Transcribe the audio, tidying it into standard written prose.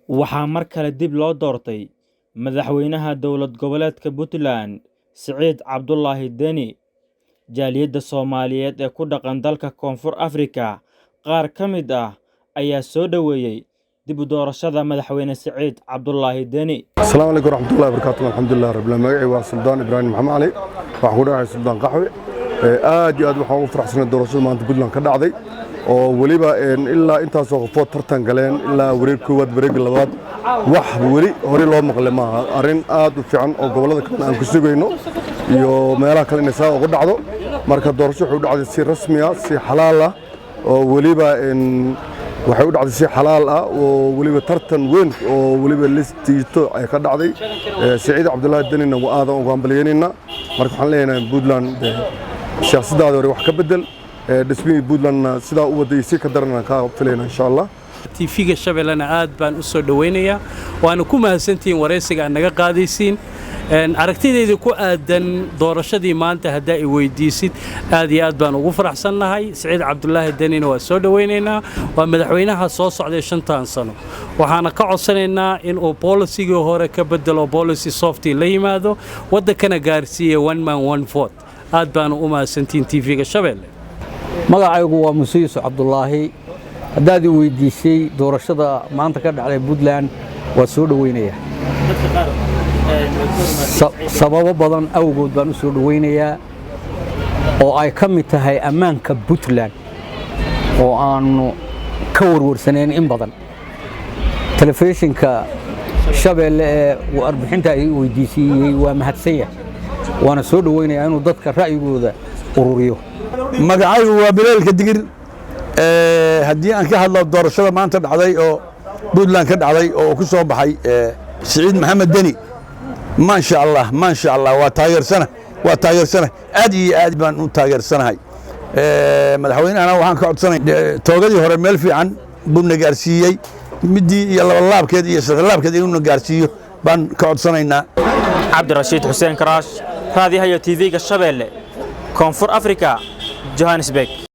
Waxaa mar kale dib loo doortay madaxweynaha dowlad goboleedka Puntland, Siciid Cabdulaahi Deni. Jaaliyadda Soomaaliyeed ee ku dhaqan dalka Koonfur Afrika qaar ka mid ah ayaa soo dhoweeyay dib u doorashada madaxweyne Siciid Cabdulaahi Deni. Asalaamu calaykum waraxmatullahi wabarakaatu. Alxamdulilah rabbil aalamiin. Magacii waa Suldaan Ibraahim Maxamed Cali, waxaan ku dhahay Suldaan Qaxwe. Aad iyo aad waxaan ugu faraxsanay doorashada maanta Puntland ka dhacday, oo weliba ilaa intaasoo qofood tartan galeen, ilaa wareeg koowaad, wareeg labaad. Wax weli horey loo maqlay maaha, arrin aad u fiican oo gobollada kalena aan ku sugayno iyo meelaha kale inay saa uga dhacdo. Marka doorasho waxay u dhacday si rasmi ah, si xalaal ah, oo weliba waxay u dhacday si xalaal ah, oo weliba tartan weyn oo weliba listiito ay ka dhacday. Siciid Cabdulaahi Denina waa aadan ugu hambalyeynayna. Marka waxaan leenahay, Puntland siyaasaddaada hore wax ka bedel, dhismihii Puntlandna sidaa u waday si ka daran ka filayna, insha Allah. TV-ga Shabeellena aad baan u soo dhowaynayaa, waana ku mahadsantihiin waraysiga aad naga qaadaysiin. Aragtidayda ku aadan doorashadii maanta haddaa i weydiisid, aad iyo aad baan ugu faraxsannahay. Siciid Cabdulaahi Denina waa soo dhowaynaynaa, waa madaxweynaha soo socday 5-tan sano. Waxaana ka codsanaynaa inuu policy-gii hore ka bedelo, policy soft la yimaado, waddankana gaarsiiya one man one vote. Aad baanu u mahadsantihiin TV-ga Shabeelle. Magacaygu waa Muse Yuusuf Cabdulaahi. Haddaad i weydiisay doorashada maanta ka dhacday Puntland, waa soo dhoweynaya. Sababo badan awgood baan u soo dhoweynayaa, oo ay ka mid tahay ammaanka Puntland oo aannu ka warwarsanayn in badan. Telefishinka Shabeelle ee warbixinta ay weydiisiiyey waa mahadsan yahay, waana soo dhoweynayaa inuu dadka ra'yigooda ururiyo. Magacaygu waa Bileelka Digir. Haddii aan ka hadlo doorashada maanta dhacday oo Puntland ka dhacday oo ku soo baxay Siciid Maxamed Deni, maasha Allah, maasha Allah, waa taageersana, waa taageersana, aad iyo aad baan u taageersanahay. Madaxweynahana waxaan ka codsanay, toogadii hore meel fiican buu na gaarsiiyey, middii iyo labalaabkeed iyo saddexlaabkeed inuu na gaarsiiyo baan ka codsanaynaa. Cabdirashiid Xuseen Karaash, raadiyaha iyo TV-ga Shabeelle, Koonfur Afrika, Johannesburg.